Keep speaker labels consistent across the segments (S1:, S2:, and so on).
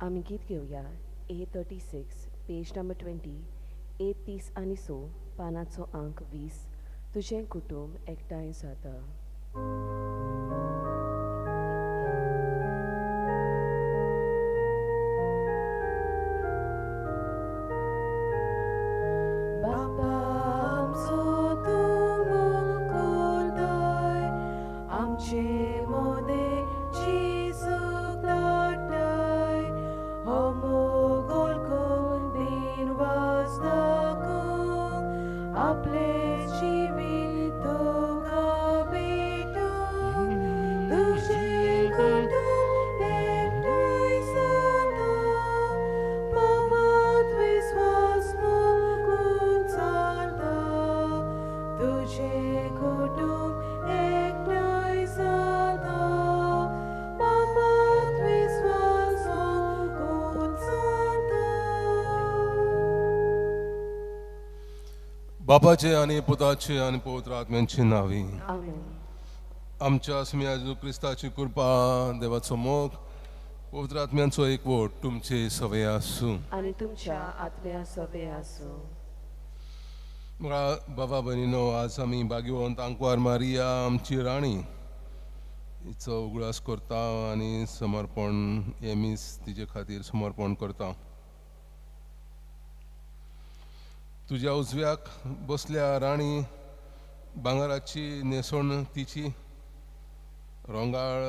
S1: आमी गीत घेवया A 36 page number 20, A 36 पानाचो आंक 20. तुजें कुटूंब एकठांय जाता. बापा आमचो तूं मुकोरताय, आमचे मोदें जेजूक धाडटाय, हो मोग वळखून दिनवास दाखोवंक, आपलें जिवीत तुका भेटोवंक. तुजें कुटूंब एकठांय जाता, पापांत विस्वास मोगून चलता. तुजें कुटूंब एकठांय जाता, पापांत विस्वास मोगून चलता.
S2: बापाचे आनी पुताचे आनी पवित्र आत्म्यांची नावी.
S1: आमेन.
S2: आमच्या स्वामी जेजू क्रिस्ताची कृपा, देवाचो मोग, पवित्र आत्म्यांचो एकवट तुमचे सवय आसूं.
S1: आनी तुमच्या आत्म्या सोबे आसूं.
S2: म्हाका बाबा भयणीनो, आज आमी भाग्यवंत आंकवार मारिया आमची राणी हिचो उगडास करता आनी समर्पण हें मीस तिजे खातीर समर्पण करता. तुज्या उजव्याक बसल्या राणी, भांगराची न्हेसवण तिची, रोंगाळ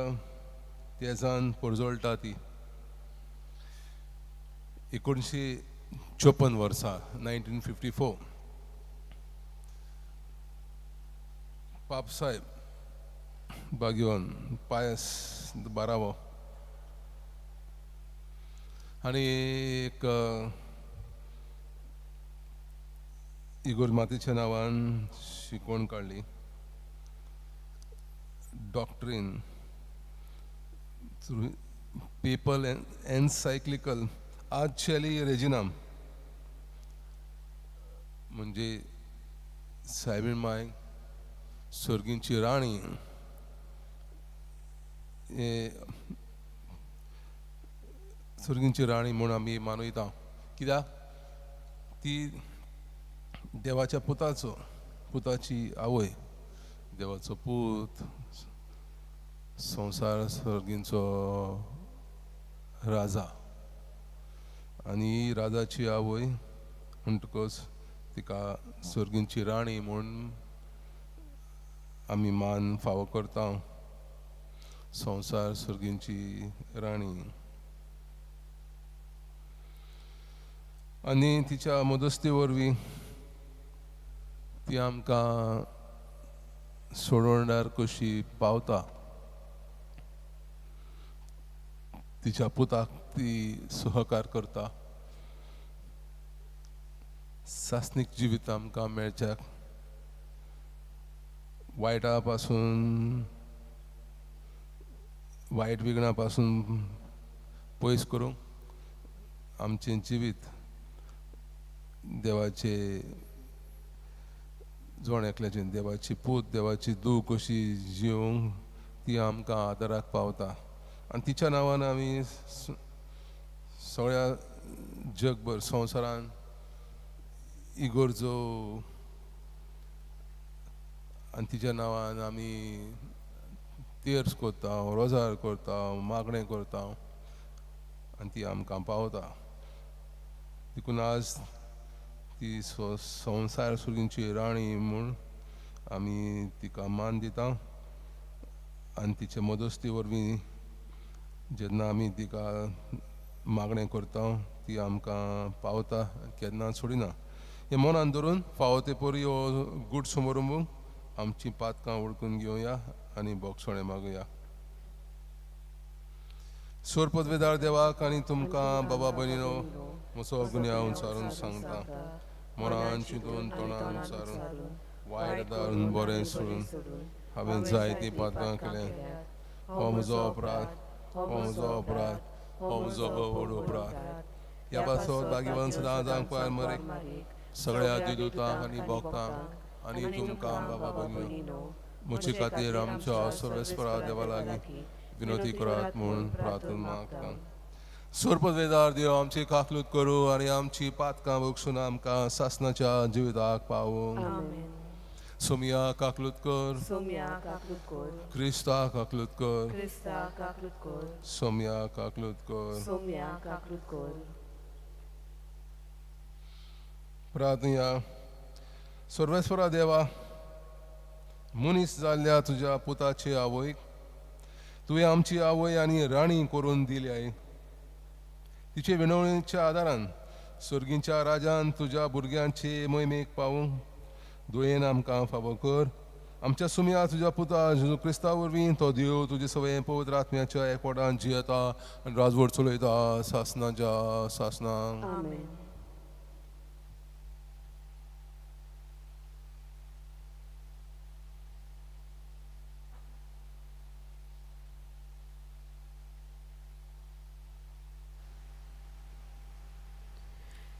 S2: तेजान परजळटा ती. 1954 वर्सा, 1954, पापसाहेब भाग्यवान पायस बारावो आनी एक इगोर मातेच्या नांवान शिकवण काडली, डॉक्ट्रीन पेपल एनसायक्लिकल आज शेली रेजिनाम, म्हणजे सायबीण माय सर्गींची राणी हे सर्गींची राणी म्हूण आमी मानयता, कित्याक ती देवाच्या पुताचो पुताची आवय, देवाचो पूत संवसार सर्गींचो राजा आनी राजाची आवय म्हणटकच तिका सर्गींची राणी म्हूण आमी मान फावो करता. संवसार सर्गींची राणी आनी तिच्या मदस्ती वरवीं ती आमकां सोडवणार कशी पावता, तिच्या पुताक ती सहकार करता. सासणीक जिवीत आमकां मेळच्याक वायटा पासून, वायट विघ्ना पासून पयस करूंक आमचें जिवीत देवाचे जण एकल्याचें देवाची पूत देवाची धूव कशी जिवंक ती आमकां आदाराक पावता. आनी तिच्या नांवान आमी सगळ्या जगभर संवसारान इगोर्जो आनी तिच्या नांवान आमी तेर्स करता, रोजार करता, मागणें करता आनी ती आमकां पावता. देखून आज ती संवसार सुर्गींची राणी म्हूण आमी तिका मान दिता आनी तिचे मदस्ती वरवीं जेन्ना आमी तिका मागणें करता ती आमकां पावता, केन्ना सोडिना. हें मनान धरून फावो ते परी हो गूट समारंभ आमचीं पातकां वळखून घेवया आनी बोगसोणें मागुया. सोर पदवेदार देवाक आनी तुमकां बाबा भयणीनो म्हजो गुन्यांव उंचारून सांगता, मनान चिंतून तोंडान उचारून वायट दारून बरें सोडून हांवें जायतीं पातकां केल्यां. हो म्हजो अपराध, हो म्हजो अपराध, हो म्हजो व्हड अपराध. ह्या पासत भाग्यवान सदां आंकवार मरे सगळ्या देवदूतांक आनी भक्तांक आनी तुमकां बाबा भयणीनो म्हजे खातीर आमच्या सर्वेस्परा देवा लागीं विनोती करात म्हूण प्रार्थना मागता. सोरपवेदार देव आमची काकलूत करूं आनी आमची पातकां बक्षून आमकां सासणाच्या जिविताक पावूं.
S1: आमेन.
S2: सोमिया काकलूत कर.
S1: सोम्या काकलूत कोर.
S2: क्रिस्ता काकलूत कर.
S1: क्रिस्ता काकलूत कोर.
S2: सोमिया काकलूत कर.
S1: सोम्या काकलूत कोर.
S2: प्रार्थना. सर्वेस्वरा देवा, मनीस जाल्ल्या तुज्या पुताचे आवयक तुवें आमची आवय आनी राणी करून दिल्याय. तिचे विनवणेच्या आदारान सर्गींच्या राजान तुज्या भुरग्यांचे मोहिमेक पावूं दुयेन आमकां फावो कर. आमच्या सुमया तुज्या पुता जेजू क्रिस्ता वरवीं तो देव तुजे सवय पवित्र आत्म्याच्या एकवटान जियेता आनी राजवट चलयता सासनाच्या सासना.
S1: आमेन.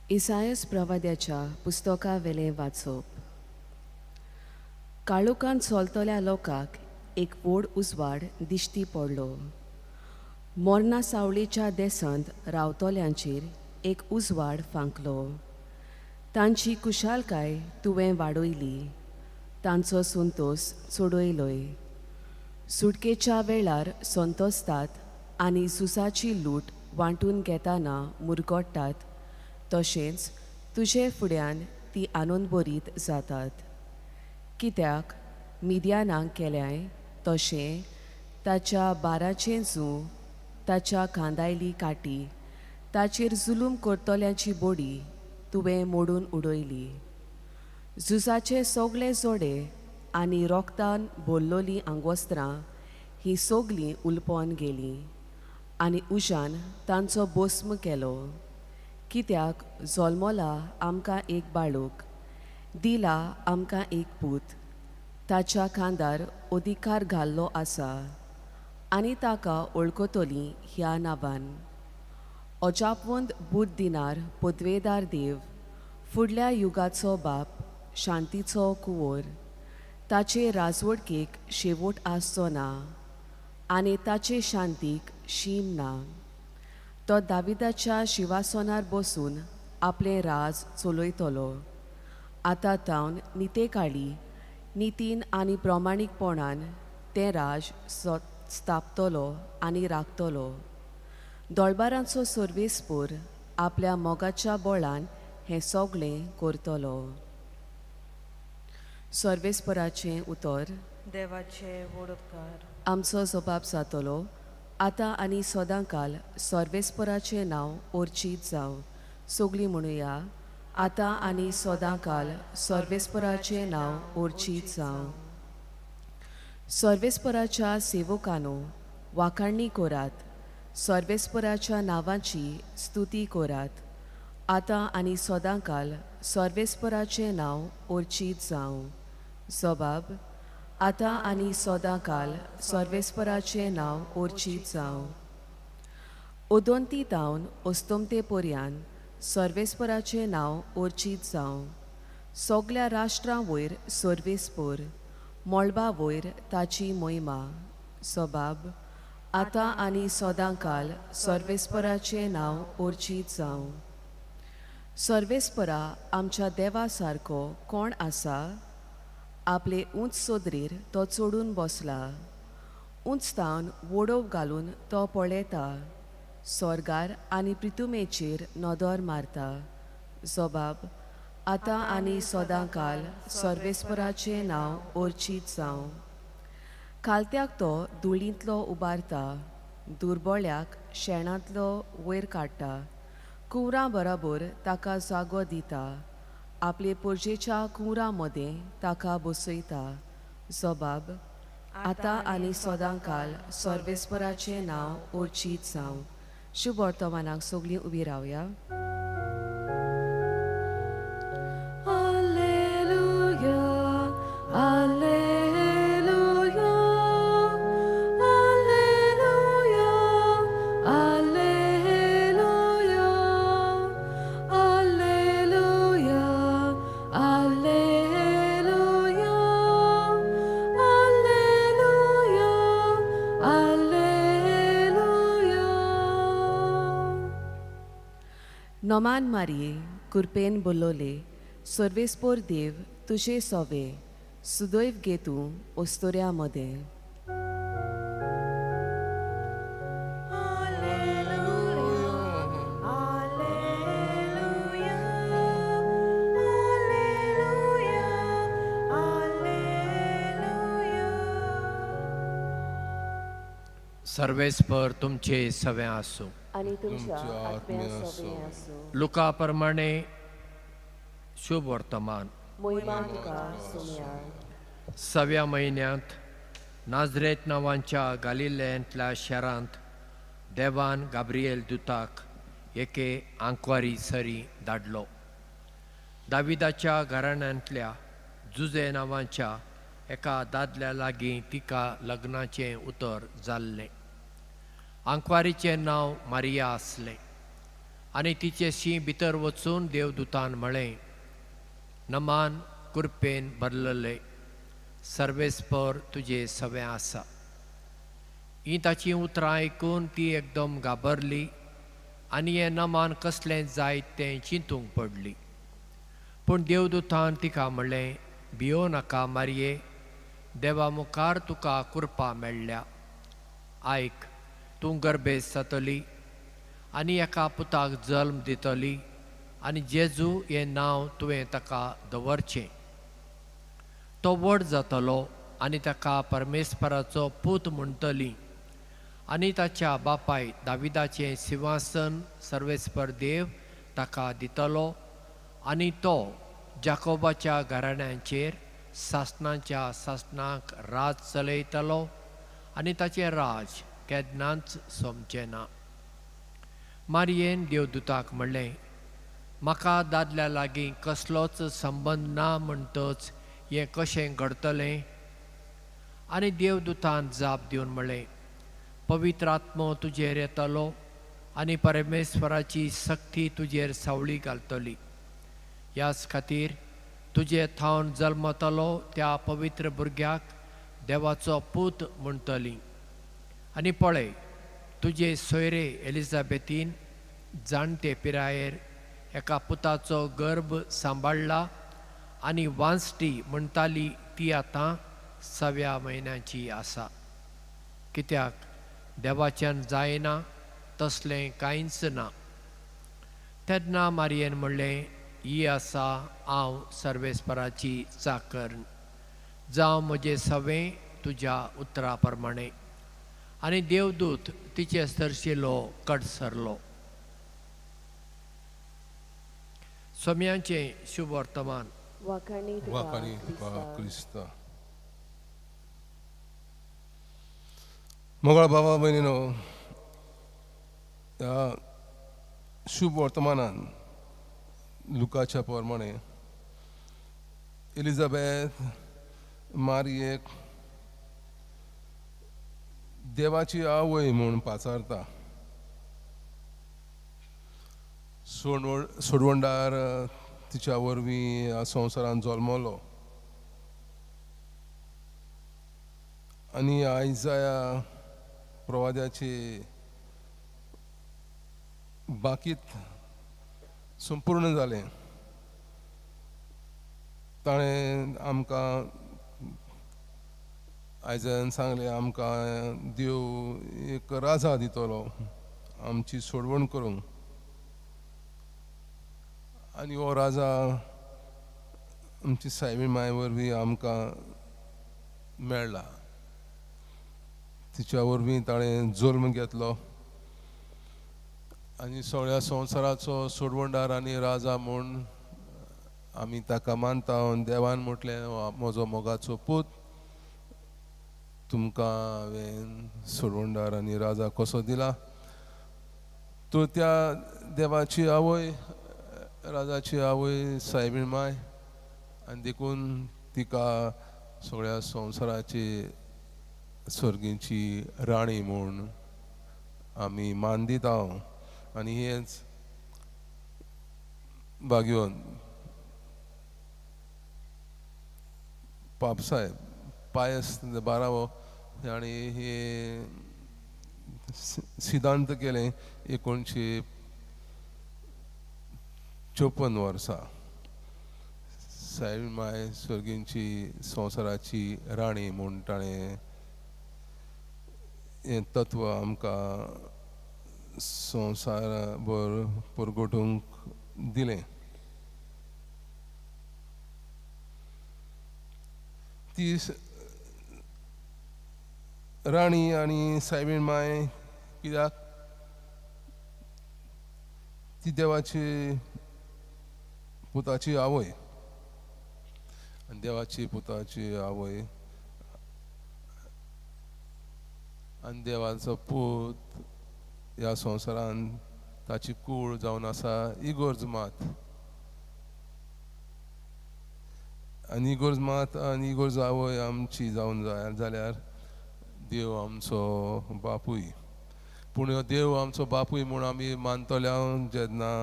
S1: इसायस प्रवाद्याच्या पुस्तका वेलें वाचप. काळोखांत चलतल्या लोकांक एक व्हड उजवाड दिश्टी पडलो. मोरना सावळेच्या देसांत रावतल्यांचेर एक उजवाड फांकलो. तांची कुशालकाय तुवें वाडयली, तांचो संतोस चडयलोय. सुटकेच्या वेळार संतोसतात आनी झुजाची लूट वांटून घेतना मुरगट्टात, तशेंच तुजे फुड्यान ती आनंदभरीत जातात. कित्याक मिद्यानाक केल्याय तशें ताच्या बाराचें जूं, ताच्या खांदायली काटी, ताचेर जुलूम करतल्यांची बोडी तुवें मोडून उडयली. झुजाचे सगळे जोडे आनी रोगतान भरलोलीं आंगवस्त्रां हीं सगलीं उलपोन गेलीं आनी उज्यान तांचो भस्म केलो. कित्याक जल्मला आमकां एक बाळूक, दिला आमकां एक पूत, ताच्या खांदार अधिकार घाल्लो आसा आनी ताका वळखतलीं ह्या नांवान. अजापवंत बुद्ध दिनार पदवेदार देव, फुडल्या युगाचो बाप, शांतीचो कुंवर, ताचे राजवटकेक शेवट आसचो ना आनी ताचे शांतीक शीम ना. तो दाविदाच्या शिवासनार बसून आपलें राज चलयतलो. आतां तावन नितेकाळी नितीन आनी प्रमाणीकपणान तें राज स्थापतलो आनी राखतलो. दोळबारांचो सर्वेस्पोर आपल्या मोगाच्या बळान हें सगळें करतलो. सर्वेस्पराचें उतर.
S3: देवाचे वडोपकार.
S1: आमचो जबाब जातलो आतां आनी सदांकाल सर्वेस्पराचें नांव ओर्चीत जावं. सगळीं म्हणुया, आतां आनी सदांकाल सर्वेस्पराचें नांव ओर्चीत जावं. सर्वेस्पराच्या सेवकानो वाखाणणी करात, सर्वेस्पराच्या नांवाची स्तुती करात. आतां आनी सदांकाल सर्वेस्पराचें नांव ओर्चीत जावं. जबाब, आतां आनी सदांकाल सर्वेस्पराचें नांव ओर्चीत जावं. उदंती तावन अस्तमते पर्यान सर्वेस्पराचें नांव ओर्चीत जावं. सगल्या राष्ट्रां वयर सर्वेस्पर, मळबा वयर ताची मोहिमा. सबाब, आतां आनी सदांकाल सर्वेस्पराचें नांव ओर्चीत जावं. सर्वेस्परा आमच्या देवा सारको कोण आसा? आपले उंच सोदरीर तो चडून बसला, उंच तावन वडोव घालून तो पळयता, स्वर्गार आनी प्रितुमेचेर नदर मारता. जबाब, आतां आनी सदांकाल सर्वेस्पराचें नांव ओर्चीत जावं. खालत्याक तो धुळींतलो उबारता, दुर्बळ्याक शेणांतलो वयर काडटा, कुंवरां बराबर ताका जागो दिता, आपले पोरजेच्या कुंवरां मदें ताका बसयता. जबाब, आतां आनी सदांकाल सर्वेस्पराचें नांव ओर्चीत जावं. शुभ वर्तमानाक सगळीं उबी रावया. Alleluia, Alleluia, Alleluia, Alleluia, Alleluia, Alleluia, Alleluia, Alleluia. Noman मारये कुरपेन बोलोले सर्वेस्पोर देव तुजे सोवे सुदैव गे तूं ओस्तोऱ्या मदें.
S3: Alleluia, Alleluia, Alleluia.
S4: सर्वेस्पर तुमचे सवे आसूं.
S1: आनी तुमच्या
S2: तुमच्या
S1: आत्म्या
S2: आत्म्या
S1: सोवे आसूं.
S4: लुका प्रमाणे शुभ वर्तमान.
S1: मोहिमा तुका सोम्या.
S4: सव्या म्हयन्यांत नाजरेत नांवांच्या गालिलेंतल्या शारांत देवान गाब्रिएल दुताक एके आंकवारी सरी धाडलो. दाविदाच्या घराण्यांतल्या जुजे नांवाच्या एका दादल्या लागीं तिका लग्नाचें उतर जाल्लें. आंकवारीचें नांव मारिया आसलें आनी तिचे शी भितर वचून देवदूतान म्हळें, नमान कुरपेन भरलेले सर्वेस्पर तुजे सवें आसा. ही ताचीं उतरां आयकून ती एकदम घाबरली आनी हें नमान कसलें जायत तें चिंतूंक पडली. पूण देवदूतान तिका म्हणलें, भियो नाका मारये, देवा मुखार तुका कृपा मेळ्ळ्या. आयक, तूं गर्भेस्त जातली आनी एका पुताक जल्म दितली आनी जेजू हें नांव तुवें ताका दवरचें. तो व्हड जातलो आनी ताका परमेश्वराचो पूत म्हणटली आनी ताच्या बापाय दाविदाचें सिंहासन सर्वेस्पर देव ताका दितलो आनी तो जाकोबाच्या घराण्यांचेर सासणाच्या सासणाक राज चलयतलो आनी ताचें राज केन्नाच सोंपचें ना. मारयेन देवदूताक म्हणलें, म्हाका दादल्या लागीं कसलोच संबंद ना म्हणटच हें कशें घडटलें? आनी देवदूतान जाप दिवन म्हणलें, पवित्र आत्मो तुजेर येतलो आनी परमेश्वराची सक्ती तुजेर सावळी घालतली. ह्याच खातीर तुजे थावन जल्मतलो त्या पवित्र भुरग्याक देवाचो पूत म्हणटली. आनी पळय, तुजे सोयरे एलिझाबेथीन जाणटे पिरायेर एका पुताचो गर्भ सांबाळ्ळा आनी वांसटी म्हणटाली ती आतां सव्या म्हयन्याची आसा. कित्याक देवाच्यान जायना तसलें कांयच ना. तेन्ना मारयेन म्हणलें, ही आसा हांव सर्वेस्पराची चाकर, जावं म्हजें सवें तुज्या उतरा प्रमाणें. आनी देवदूत तिचे सरशिलो कडसरलो. सोम्याचें शुभ वर्तमान.
S1: वाखाणी तुका
S2: वाखाणी तुका
S1: क्रिस्ता.
S2: क्रिस्ता. मोगाळ बाबा भयणीनो, ह्या शुभ वर्तमानान लुकाच्या प्रमाणे एलिझाबेथ मारयेक देवाची आवय म्हूण पाचारता. सोडवणदार तिच्या वरवीं ह्या संवसारांत जल्मलो आनी आयजाया प्रवाद्याची बाकीत संपूर्ण जालें. ताणें आमकां आयजायान सांगलें, आमकां देव एक राजा दितलो आमची सोडवण करूंक आनी हो राजा आमची सायबीण माय वरवीं आमकां मेळ्ळा. तिच्या वरवीं ताणें जल्म घेतलो आनी सगळ्या संवसाराचो सोडवणदार आनी राजा म्हूण आमी ताका मानता. देवान म्हटलें, म्हजो मोगाचो पूत, तुमकां हांवें सोडवणदार आनी राजा कसो दिला. तर त्या देवाची आवय, राजाची आवय सायबीण माय आनी देखून तिका सगळ्या संवसाराची सर्गीची राणी म्हूण आमी मान दिता. आनी हेंच भाग्योन पापसाहेब पायस बारावो आनी हे सिद्धांत केलें 19 चोपन वर्सां सायबीण माय सर्गींची संवसाराची राणी म्हूण ताणें हें तत्व आमकां संवसारभर परगटूंक दिलें. ती राणी आनी सायबीण माय कित्याक ती देवाची पुताची आवय आनी देवाची पुताची आवय आनी देवाचो पूत ह्या संवसारान ताची कूळ जावन आसा इगोर्ज मात आनी इगोर्ज मात आनी इगोर्ज आवय आमची जावन जाय जाल्यार देव आमचो बापूय. पूण ह्यो देव आमचो बापूय म्हूण आमी मानतले जेन्ना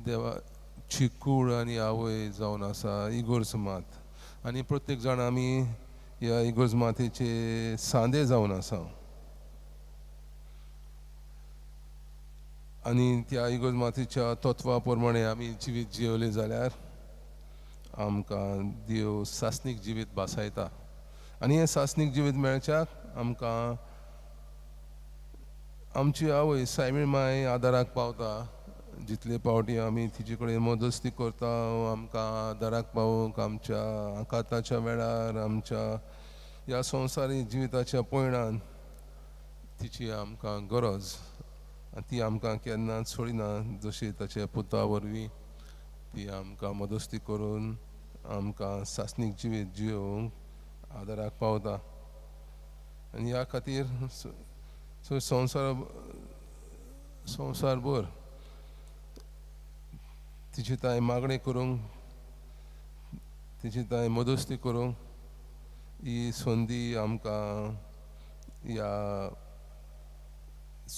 S2: देवाची कूळ आनी आवय जावन आसा इगोर्ज मात आनी प्रत्येक जाण आमी ह्या इगोर्ज मातेचे सांदे जावन आसा आनी त्या इगोर्ज मातेच्या तत्वा प्रमाणे आमी जिवीत जियेवले जाल्यार आमकां देव सासणीक जिवीत भासायता आनी हें सासणीक जिवीत मेळच्याक आमकां आमची आवय सायबीण माय आदाराक पावता. जितले पावटी आमी तिचे कडेन मदस्ती करता आमकां आदाराक पावोवंक आमच्या आकांताच्या वेळार आमच्या ह्या संवसारी जिविताच्या पयणान तिची आमकां गरज आनी ती आमकां केन्नाच सोडिना. जशी ताच्या पुता वरवीं ती आमकां मदस्ती करून आमकां सासणीक जिवीत जियोवंक आदाराक पावता. आनी ह्या खातीर संवसार संवसारभर तिची तांय मागणी करूंक तिची तांय मदस्ती करूंक ही संदी आमकां ह्या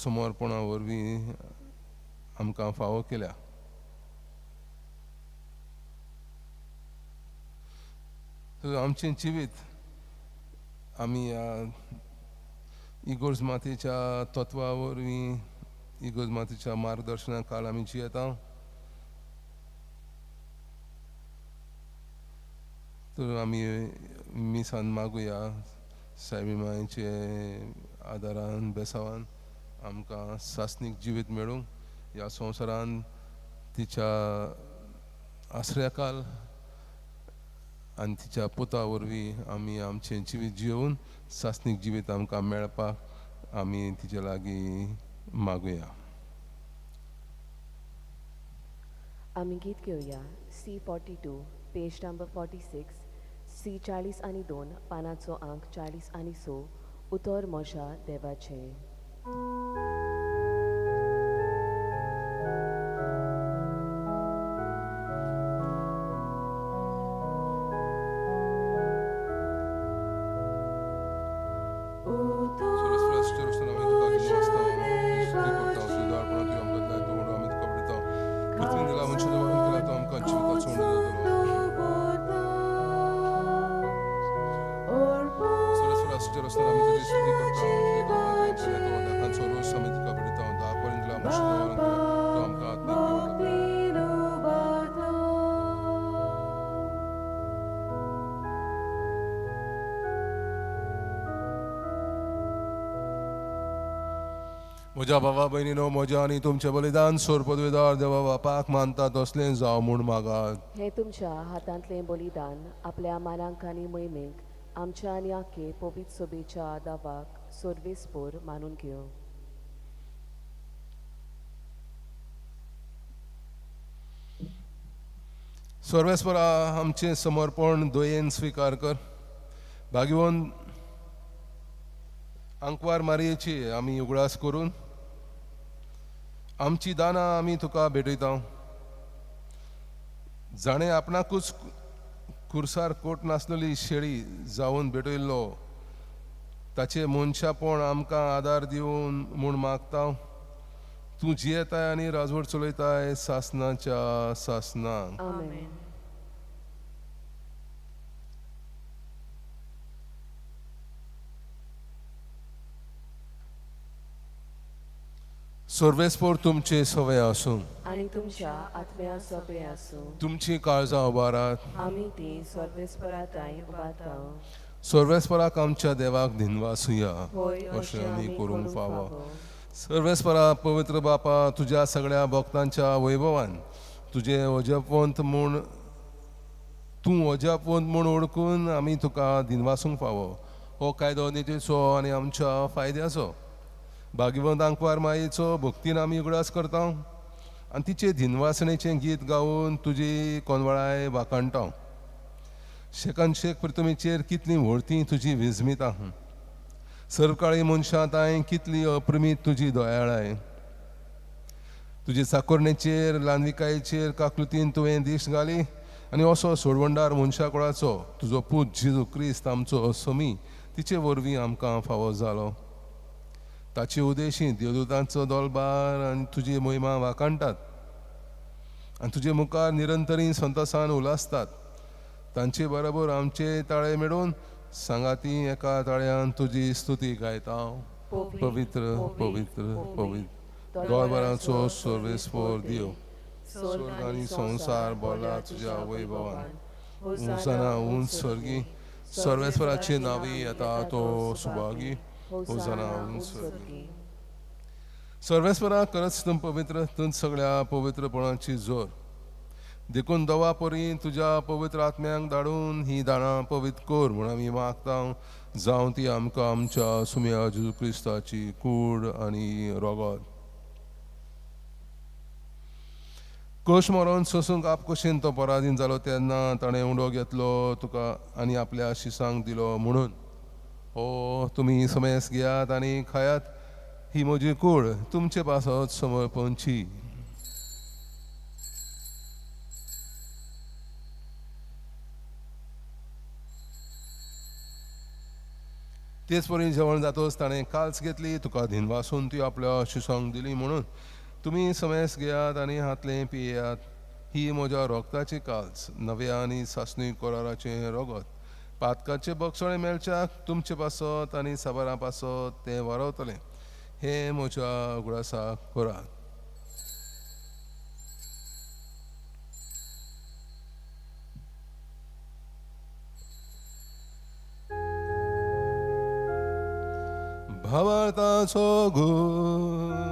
S2: समर्पणा वरवीं आमकां फावो केल्या. आमचें जिवीत आमी ह्या इगोर्ज मातेच्या तत्वा वरवीं इगोर्ज मातेच्या मार्गदर्शना खाला आमी जियेता. तर आमी मिसान मागुया सायबीण मायचे आदारान बेसावान आमकां सासणीक जिवीत मेळूंक ह्या संवसारान तिच्या आसऱ्याकाल आनी तिच्या पुता वरवीं आमी आमचें जिवीत जियोवन सासणीक जिवीत आमकां मेळपाक आमी तिचे लागीं मागुया.
S1: आमी गीत घेवया C 42 page number 46 C 42 पानाचो आंक 46 उतर म्हज्या देवाचें.
S2: म्हज्या बाबा भयणीनो म्हज्या आनी तुमचें बलिदान सोरपदवेदार देवा बापाक मानता तसलें जावं म्हूण मागात.
S1: हें तुमच्या हातांतलें बलिदान आपल्या मानांक आनी मोहिमेक आमच्या आनी आखे पवित्र सोबेच्या दावाक सोर्वेस्पोर मानून घेवं.
S2: सर्वेस्परा आमचें समर्पण दयेन स्विकार कर. भाग्यवंत आंकवार मारयेची आमी उगडास करून आमची दानां आमी तुका भेटयता. जाणें आपणाकूच कुर्सार कोट नासलेली शेळी जावन भेटयल्लो ताचें मनशापण आमकां आदार दिवन म्हूण मागता. तूं जियेताय आनी राजवट चलयताय सासनाच्या सासनाक.
S1: आमेन.
S2: सर्वेस्पोर तुमचे सवय आसूं
S1: आनी तुमच्या आत्म्या सोबे आसूं.
S2: तुमची काळजां उबारात.
S1: आमी ती सर्वेस्परा ताई उबारता.
S2: सर्वेस्पराक आमच्या देवाक धिनवासुया
S1: होय,
S2: अशें आमी करूंक फावो. सर्वेस्परा पवित्र बापा, तुज्या सगळ्या भक्तांच्या वैभवान तुजें अजापवंत म्हूण तूं अजापवंत म्हूण वळखून आमी तुका दिनवासूंक फावो. हो कायदो नितीचो आनी आमच्या फायद्याचो. भाग्यवंत आंकवार मायेचो भक्तीन आमी उगडास करता आनी तिचे दिनवासणेचें गीत गावन तुजी कोनवळाय वाखाणटा. शेकान शेक पृथ्वीचेर कितली व्हडती तुजी विजमितां, सर्वकाळी मनशां तांय कितली अप्रमीत तुजी दयाळाय. तुजे साकोरणेचेर ल्हानविकायेचेर काकलुतीन तुवें दीस घाली आनी असो सोडवणदार मनशा कुळाचो तुजो पूत जेजू क्रिस्त आमचो समी तिचे वरवीं आमकां फावो जालो. ताचे उदेशी देवदूतांचो दोलबार आनी तुजी मोहिमा वाखाणटात आनी तुजे मुखार निरंतरी संतोसान उलासतात. तांचे बरोबर आमचे ताळे मेळून सांगाती एका ताळ्यान तुजी स्तुती गायता. पवित्र पवित्र पवित्र दोळबरांचो सर्वेस्पोर देव, स्वर्ग आनी संवसार बोला तुज्या वैभवान. होसाना उंच स्वर्गी, सर्वेस्पराचे नांवी येता तो सुभागी. होसाना उंच स्वर्गी. सर्वेस्परा खरंच तूं पवित्र, तूं सगळ्या पवित्रपणाची जोर. देखून दवा परी तुज्या पवित्र आत्म्यांक धाडून ही दाणां पवित्र कर म्हूण आमी मागता. जावं ती आमकां आमच्या सुम्या जेजू क्रिस्ताची कूड आनी रोगत. कोश मरोन सोसूंक आपकोशेन तो पराधीन जालो तेन्ना ताणें उंडो घेतलो तुका आनी आपल्या शिसांक दिलो म्हणून, हो तुमी समेस घेयात आनी खायात, ही म्हजी कूड तुमचे पासत समर्पणची. तेच परी जेवण जातोच ताणें काल्स घेतली, तुका धिनवासून ती आपल्या शिसांक दिली म्हणून, तुमी समेस घेयात आनी हातलें पियेयात, ही म्हज्या रोगताची काल्स, नव्या आनी सासणी कराराचें रोगत. पातकाचे बक्षणे मेळच्याक तुमचे पासत आनी साबारां पासत तें वारवतलें. हें म्हज्या उगडासाक करात. भावार्थाचो गूर.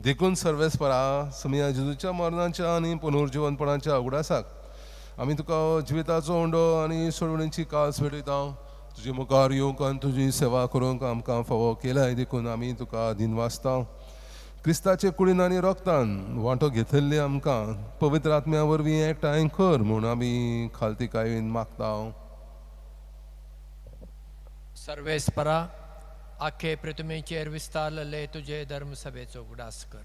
S2: देखून सर्वेस्परा समिया जेजूच्या मरणाच्या आनी पुनर्जिवनपणाच्या उगडासाक आमी तुका जिविताचो उंडो आनी सोडवणीची कास भेटयता. तुजे मुखार येवंक आनी तुजी सेवा करूंक आमकां फावो केलाय देखून आमी तुका दिनवासता. क्रिस्ताचे कुडीन आनी रोगतान वांटो घेतिल्ले आमकां पवित्र आत्म्या वरवीं एकठांय कर म्हूण आमी खालतीकायेन मागता.
S4: सर्वेस्परा आखे पृथ्वीचेर विस्तारलेले तुजे धर्मसभेचो उगडास कर.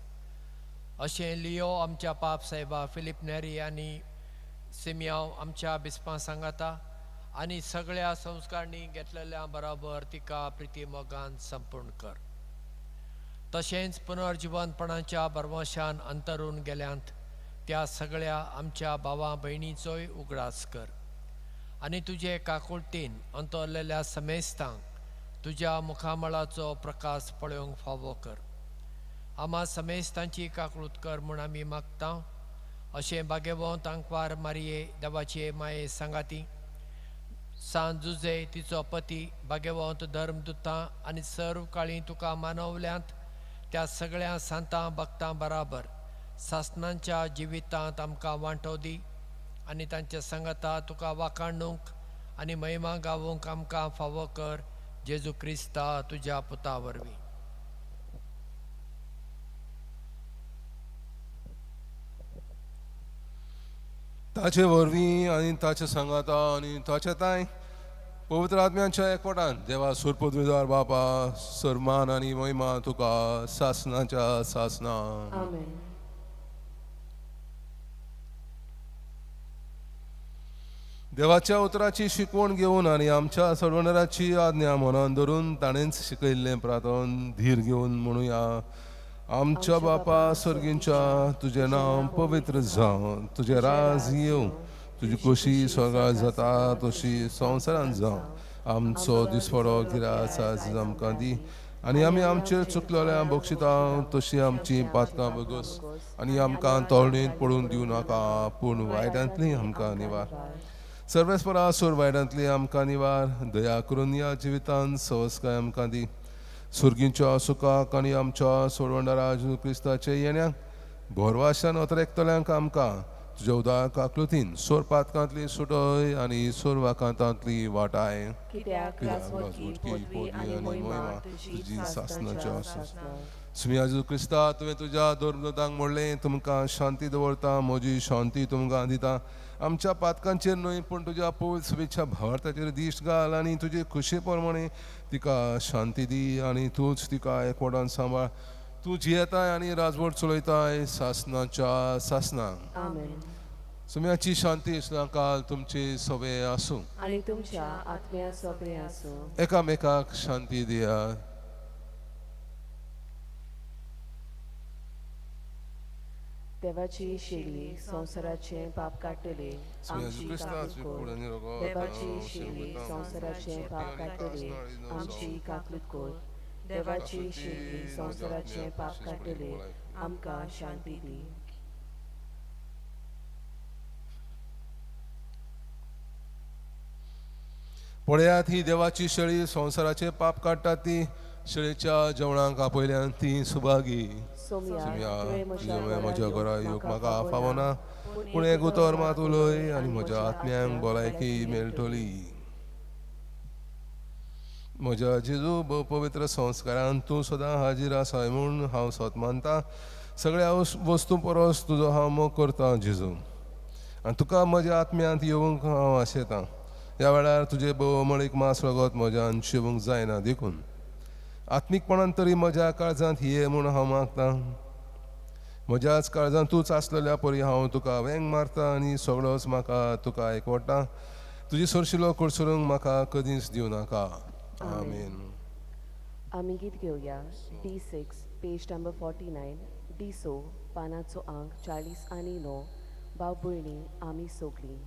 S4: अशें लियो आमच्या पाप साहेबा फिलीप नेरी आनी सिमियांव आमच्या बिस्पां सांगाता आनी सगळ्या संस्कारणी घेतलेल्या बराबर तिका प्रिती मोगान संपूर्ण कर. तशेंच पुनर्जिवनपणाच्या भरवंशान अंतरून गेल्यांत त्या सगळ्या आमच्या भावा भयणीचोय उगडास कर आनी तुजे काकुळतीन अंतरलेल्या समेस्तांक तुज्या मुखामळाचो प्रकाश पळोवंक फावो कर. आमा समेस्तांची काकळूत कर म्हूण आमी मागता. अशें भाग्यवंत आंकवार मारये देवाचे माये सांगाती सांत जुजे तिचो पती भाग्यवंत धर्मदुतां आनी सर्व काळी तुका मानवल्यांत त्या सगळ्या सांतां भक्तां बराबर सासनांच्या जिवितांत आमकां वांटो दी आनी तांच्या सांगाता तुका वाखाणूंक आनी महिमा गावूंक आमकां फावो कर. जेजू क्रिस्ता तुज्या पुता वरवीं.
S2: ताचे वरवीं आनी ताचे सांगाता आनी ताचे तांय पवित्र आत्म्यांच्या एकवटान देवा सुरपदवीदार बापा सरमान आनी महिमा तुका सासनाच्या सासना.
S1: आमेन.
S2: देवाच्या उतराची शिकवण घेवन आनी आमच्या सोडवणाराची आज्ञा मनान धरून ताणेंच शिकयल्लें प्रार्थन धीर घेवन म्हणुया. आमच्या बापा सर्गींच्या, तुजें नांव पवित्र जावं, तुजें राज येवं, तुजी खोशी स्वर्गार जाता तशी संवसारांत जावं. आमचो दिसवडो गिरास आज आमकां दी आनी आमी आमचेर चुकलेल्या बक्षिता तशी आमची पातकां बगस आनी आमकां तोळणेंत पडून दिवं नाका, पूण वायटांतली आमकां निवार. सर्वेस्परा सोर वायटांतली आमकां निवार. दया करून ह्या जिवितान सवस्काय आमकां दी. सुर्गींच्या सुखाक आनी आमच्या सोडवणारा जेजू क्रिस्ताचे येण्याक भरवाशान अतरेकतल्यांक आमकां तुज्या उदार आकृतीन सोर पातकांतली सुटय आनी सोर वाकांतांतली वाटाय.
S1: कित्याक राजवटकी, पदवी आनी मोहिमा तुजी सासणाच्या सासणा.
S2: सुमिया जेजू क्रिस्ता, तुवें तुज्या धर्मदूतांक म्हणलें, तुमकां शांती दवरता, म्हजी शांती तुमकां दिता. आमच्या पातकांचेर न्हय पूण तुज्या पवित्र शुभेच्छा भावार्थाचेर दिश्ट घाल आनी तुजे खुशे प्रमाणे तिका शांती दी आनी तूंच तिका एकवटान सांबाळ. तूं जियेताय आनी राजवट चलयताय सासणाच्या सासणां.
S1: आमेन.
S2: सुम्याची शांती काल तुमची सवे आसूं
S1: आनी तुमच्या आत्म्या सोबे आसूं.
S2: एकामेकाक शांती दिया.
S1: देवाची शेली संवसाराचें पाप काडटली, आमची काकूट कर. देवाची शेली संवसाराचें पाप काडटली, आमची काकूट कर. देवाची शेली संवसाराचें पाप काडटली, आमकां शांती दी.
S2: पळयात ही देवाची शेळी संवसाराचें पाप काडटा ती शेळीच्या जेवणाक आपयल्यान ती सुभागी.
S1: सोमया,
S2: तुवें म्हज्या घरा येवंक म्हाका फावना, पूण एक उतर मात उलय आनी म्हज्या आत्म्यांक भलायकी मेळटली. म्हज्या जेजू पवित्र संस्कारान तूं सदां हाजीर आसाय म्हूण हांव सत मानता. सगळ्या वस्तू परस तुजो हांव मोग करता जेजू, आनी तुका म्हज्या आत्म्यांत येवंक हांव आशेतां. ह्या वेळार तुजें भोवमळीक मांस रगत म्हज्यान शिवूंक जायना, देखून आत्मीकपणान तरी म्हज्या काळजांत ये म्हूण हांव मागतां. म्हज्याच काळजांत तूंच आसलेल्या परी हांव तुका वेंग मारता आनी सगळोच म्हाका तुका एकवटा. तुजी सरशिलो कडसरूंक म्हाका कदींच दिवं नाका. आमेन.
S1: आमी गीत घेवया D6 page number 49, D so पानाचो आंक 40 आनी 9. भाव भयणी आमी सोगलीं.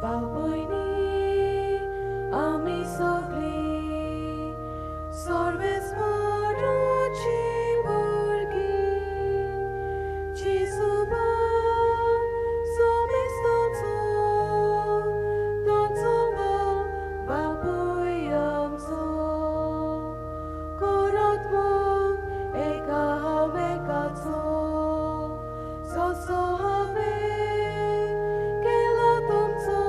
S1: भाव भयणी आमी सगळीं सर्वेस्पराची भुरगीं, जेजू भाव सोमेस्ताचो, ताचो भाव बापूय आमचो. करात मोग एकामेकाचो, जसो हांवें केलो तुमचो,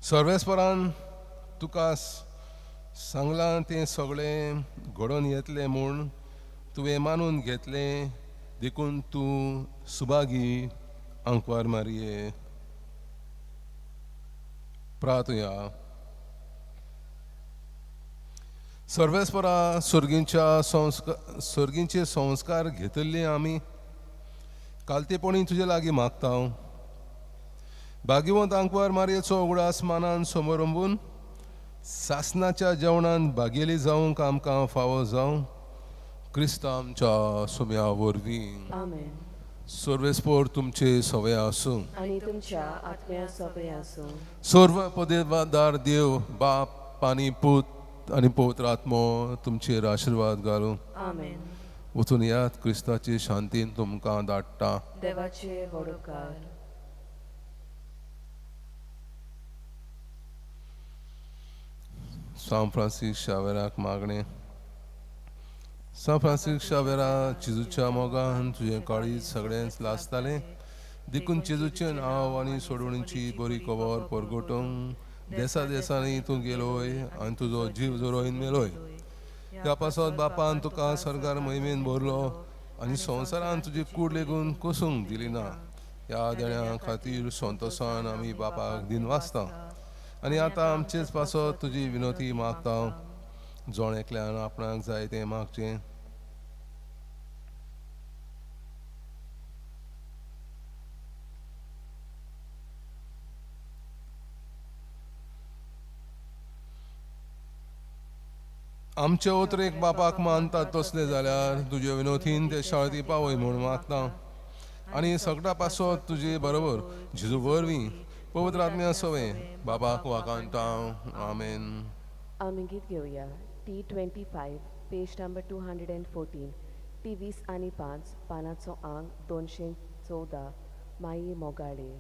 S2: सर्वेस्परान तुका सांगलां तें सगळें घडोवन येतलें म्हूण तुवें मानून घेतलें, देखून तूं सुभागी आंकवार मारये. प्रार्थुया. सर्वेस्परा, सर्गींच्या संस्कार सर्गींचे संस्कार घेतिल्ले आमी कालतेपणी तुजे लागीं मागता. भाग्यवंत आंकवार मारयेचो उगडास मानान समरंबून सासनाच्या जेवणान भागेली जावंक आमकां फावो जावं, क्रिस्त आमच्या सुम्या वरवीं.
S1: आमेन.
S2: सर्वेस्पोर तुमचे सवय आसूं
S1: आनी तुमच्या आत्म्या सोबे आसूं.
S2: सर्व पदेदार देव बाप आनी पूत आनी पवित्र आत्मो तुमचेर आशिर्वाद घालूं.
S1: आमेन.
S2: वचून यात, क्रिस्ताची शांतीन तुमकां धाडटा.
S1: देवाचे वडोकार.
S2: सांत फ्रांसीस शावेराक मागणें. सांत फ्रांसीस शावेरा, जेजूच्या मोगान तुजें काळीज सगळेंच लासतालें, देखून जेजूचें नांव आनी सोडवणीची बरी खबर परगटूंक देसा देसांनी तूं गेलोय आनी तुजो जीव जरोवन मेलोय. ह्या पासत बापान तुका सरकार मोहिमेन भरलो आनी संवसारान तुजी कूड लेगून कोसूंक दिली ना. ह्या देण्या खातीर संतोसान आमी बापाक दिन वाचता आनी आतां आमचेच पासत तुजी विनोती मागता. जण एकल्यान आपणाक जाय तें मागचें. आमचे उतरेक बापाक मानतात तसलें जाल्यार तुजे विनोतीन ते शाळती पावय म्हूण मागता आनी सगळ्या पासत तुजे बरोबर जेजू वरवीं पवित्र आत्म्या सवें बापाक वाकांता. आमेन.
S1: आमी गीत घेवया T 25, page number 214, T 25, पानाचो आंक 214, माई मोगाळे.